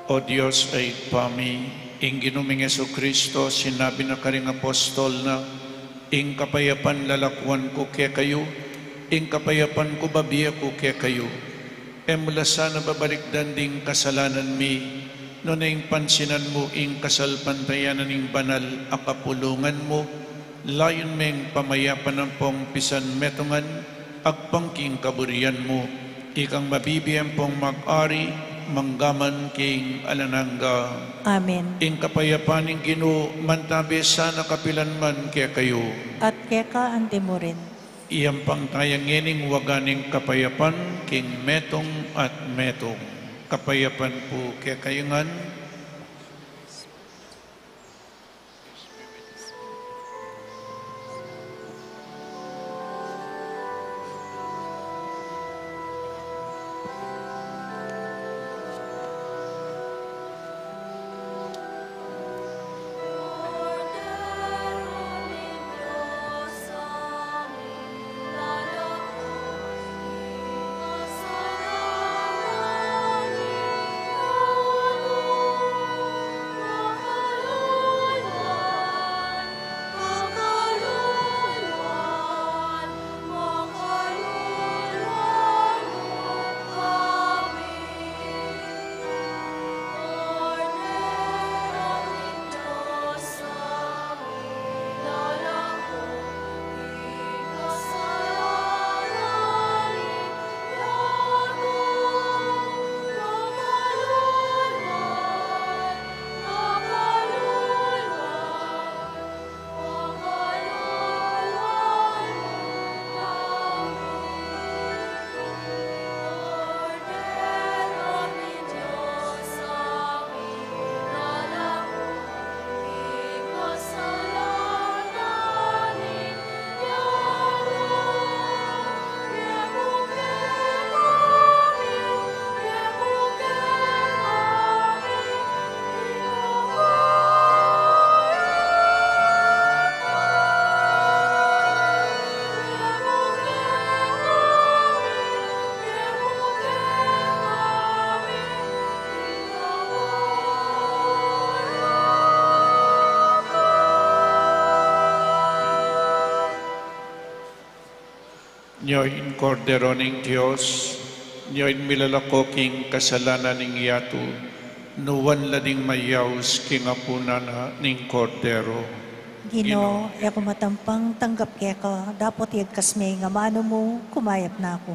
O Dios a Ibpa mi, ing Ginu ming Jesucristo, sinabi na karing apostol na, "Ing kapayapan lalakuan ku kekayu, ing kapayapan ku bibie ku kekayu." E mu la sana babalikdan ding kasalanan mi, nune ing pansinan mu ing kasalpantayanan ning banal a kapulungan mu, layun meng pamayapan ampong pisanmetungan, agpang king kaburian mu, ikang mabibie ampong mag-ari, mangga man king alang angga. Amen. Ing kapayapan ning Ginu mantabi sana kapilan man kekayu. At keka anti mu rin. Iyampang taya ngening waga ning kapayapan king metung at metung. Kapayapan pu kekayu ngan. Nyo ing Kordero ning Dios, nyo ing milalako king kasalanan ning yatu, nuan la ding mayaus king apunan na ning Kordero. Ginu, e ku matampang tanggap keka, dapot iyagkas me ing amanu mu, kumayap na ku.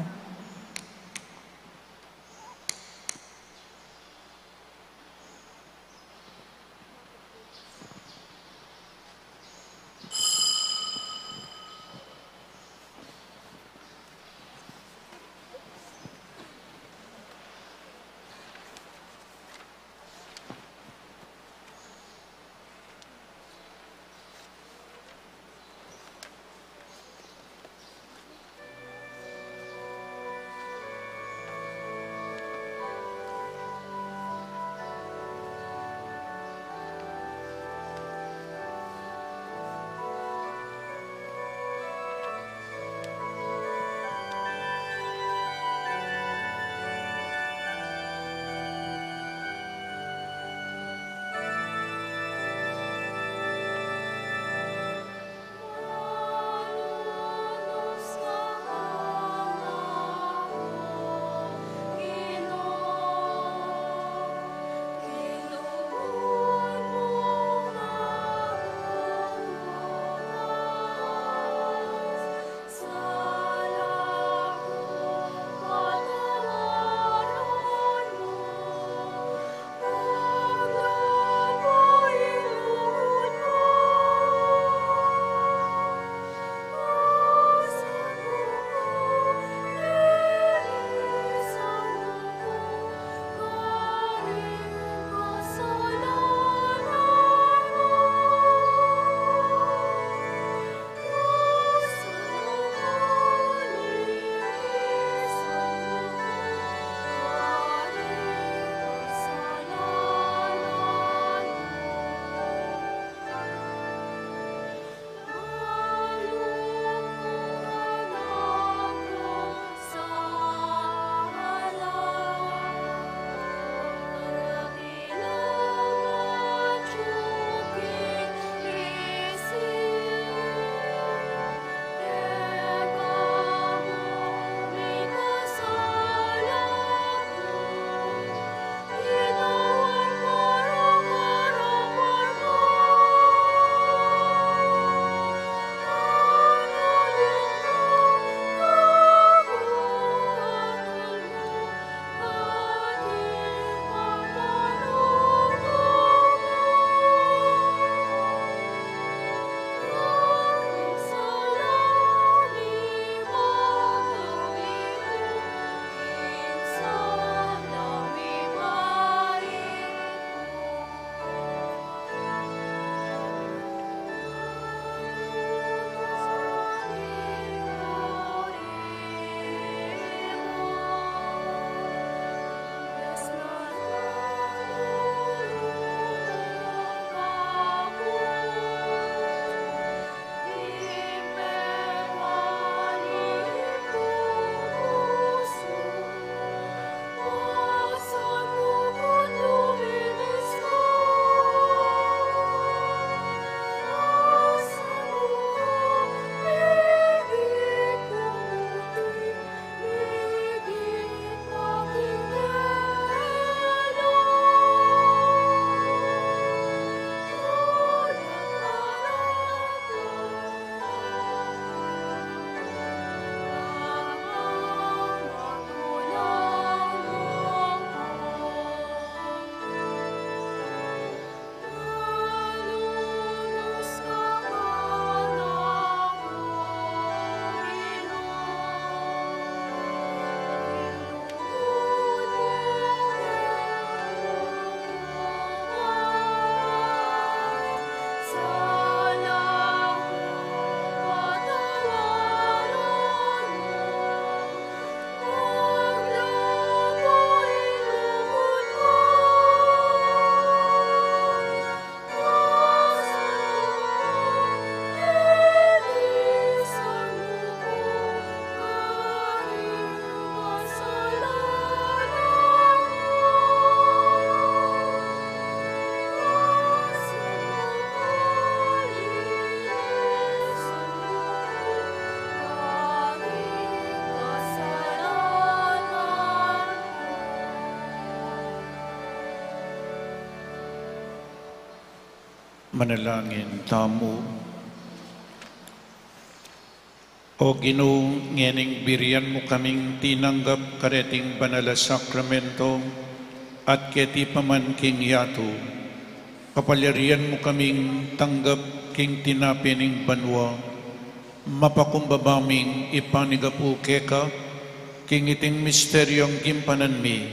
Manalangin tamu. O Ginu, ngening birian mu kaming tinanggap kareting banal a sakramento at keti pa man king yatu, kapalyarian mu kaming tanggap king tinape ning banua, mapakumbaba ming ipanigapu keka king iting misteryung gimpanan mi,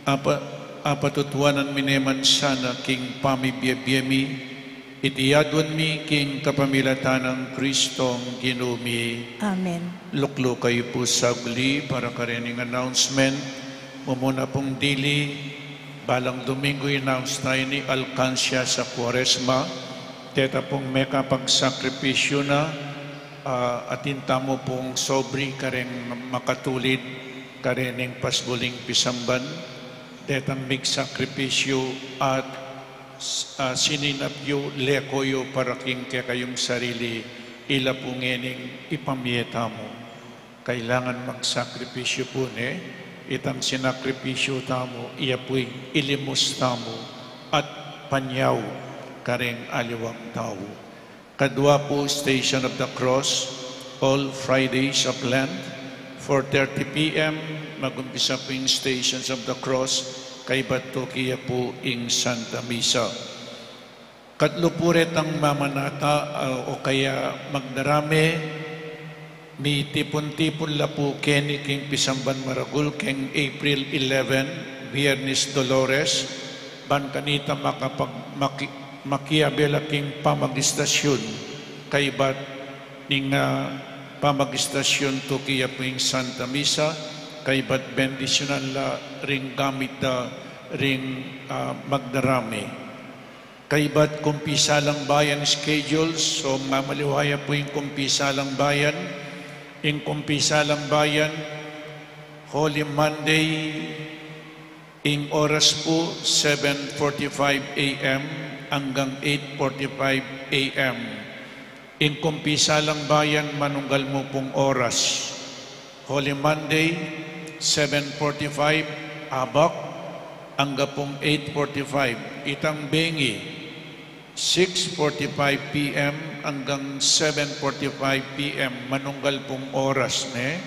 apa, apatutuanan mi ne man sana king pamibie-bie mi, iti aduan mi king kapamilatan nang Kristong Ginu mi. Amen. Lukluk kayu pu sagli para karening announcement. Mumuna pung dili, balang Domingo, i-announce tamu ini alkansya sa Kuaresma. Deta pung mekapagsakripisyu na, ah, atin tamu pung sobri kareng makatulid karening pasbuling pisamban. Detang migsakripisyu at, ah, sininap yu, leko yu para king kekayung sarili, ila pu ngening ipamie tamu. Kailangan magsakripisyu pu ne, itang sinakripisyu tamu, iya pu ing ilimus tamu at panyaup kareng aliwang tau. Kadua pu, Station of the Cross, all Fridays of Lent, four thirty P M, magumpisa pu ing Stations of the Cross, kaybat tuki ya pu ing Santa Misa. Katlu pu retang mamanata, ah, o kaya magdarame, mitipun-tipun la pu keni king pisamban maragul king April eleven, Biernes Dolores, ban kanita makapag-, maki-, makiabe la king pamagistasyun, kaybat ning, ah, pamagistasyun tuki ya pu ing Santa Misa, kaybat bendisyunan la ring gamit da ring, ah, magdarame. Kaybat kumpisalang bayan schedules, so mamaliwa ya pu ing kumpisalang bayan, ing kumpisalang bayan, Holy Monday, ing oras pu seven forty-five A M anggang eight forty-five A M. Ing kumpisalang bayan manunggal mu pung oras. Holy Monday, seven forty-five, abak, angga pung eight forty-five. Itang bengi, six forty-five P M anggang seven forty-five P M, manunggal pung oras, ne?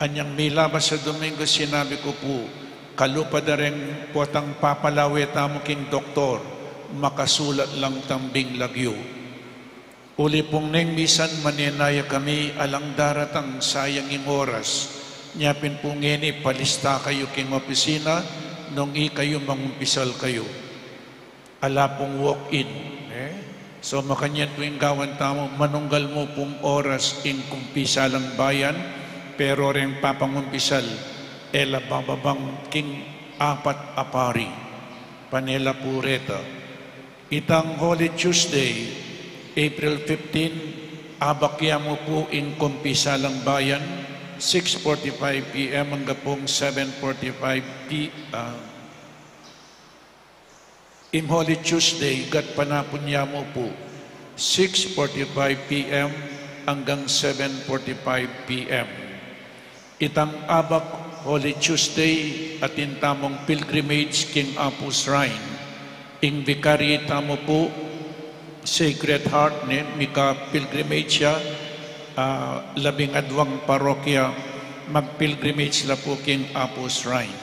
Anyang milabas a Domingo, sinabi ku pu, kalupa da reng potang papalawe tamu king doktor, makasulat lang tambing lagyu. Uli pung neng misan manenaya kami alang daratang sayang ing oras. Nya pin pu ngeni palista kayu king opisina nung ikayu mangumpisal kayu. Ala pung walk-in, eh? So makanyan pu ing gawan tamu, manunggal mu pung oras ing kumpisalang bayan, pero reng papangumpisal, e la bababang king apat a pari. Pane la pu reta. Itang Holy Tuesday, April fifteen, abak ya mu pu ing kumpisalang bayan, six forty-five P M angga pung seven forty-five P, ah, ing Holy Tuesday, gatpanapun ya mu pu, six forty-five P M anggang seven forty-five P M. Itang abak Holy Tuesday, atin tamung pilgrimage king Apu Shrine. Ing vicary tamu pu, Sacred Heart, ne, mika-pilgrimage ya, ah, labing adwang parokya, mag-pilgrimage la pu king Apu Shrine.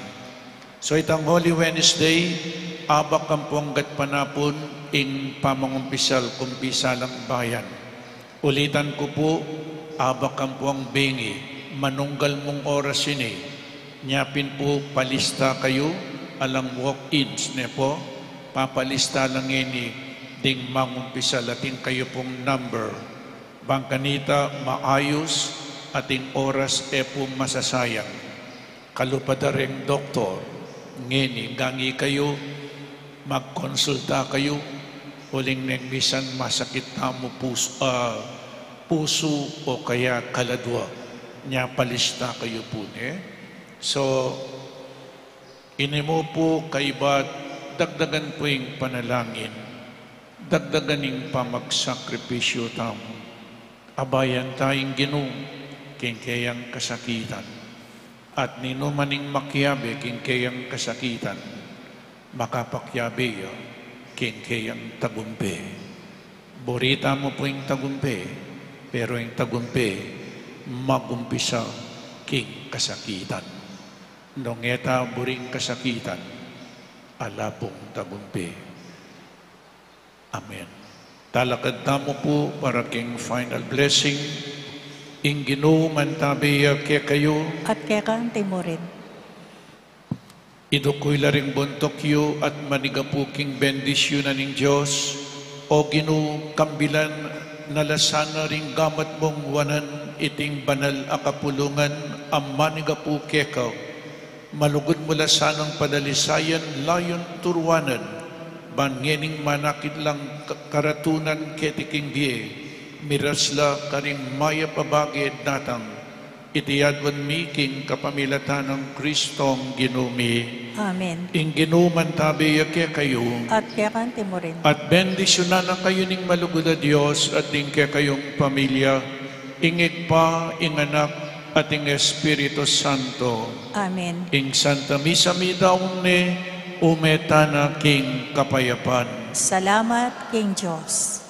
So itang Holy Wednesday, abak ampong gatpanapun ing pamangumpisal, kumpisalang bayan. Ulitan ku pu, abak ampong bengi, manunggal mung oras ini. Nya pin pu, palista kayu, alang walk-ins, ne pu, papalista la ngeni ding mangumpisal, atin kayu pung number. Bang kanita maayus, atin oras e pu masasayang. Kalupa da reng doktor, ngeni gangi kayu, magkonsulta kayu, uling neng misan masakit tamu pusu, ah, pusu o kaya kaladwa, nya palista kayu pu, ne? So, ini mu pu kaybat dagdagan pu ing panalangin, dagdagan ing pamagsakripisyu tamu. Abayan ta ing Ginu king keyang kasakitan, at ninuman ing makiabe king keyang kasakitan, makapakiabe ya king keyang tagumpe. Buri tamu pu ing tagumpe, pero ing tagumpe magumpisa king kasakitan. Nung e ta buri ing kasakitan, ala pung tagumpe. Amen. Talakad tamu pu para king final blessing. Ing Ginu mantabe ya kekayu. At keka naman murin. Iduk yu la ring buntuk yu at manigapu king bendisyunan ning Dios. O Ginu, kambilan na la sana ring gamat mung wanan iting banal a kapulungan a manigapu keka. Malugud mu la sanang padalisayan layun turuanan, ban ngening manakit lang ka-, karatunan keti king bie, miras la karing mayap a bage datang. Iti aduan mi king kapamilatan nang Kristong Ginu mi. Amen. Ing Ginu mantabe ya kekayu. At keka naman murin. At bendisyunan na kayu ning malugud a Dios at ding kekayung pamilya, ing Ibpa, ing Anak, at ing Espiritu Santo. Amen. Ing Santa Misa midaun ne, ume tana king kapayapan. Salamat king Dios.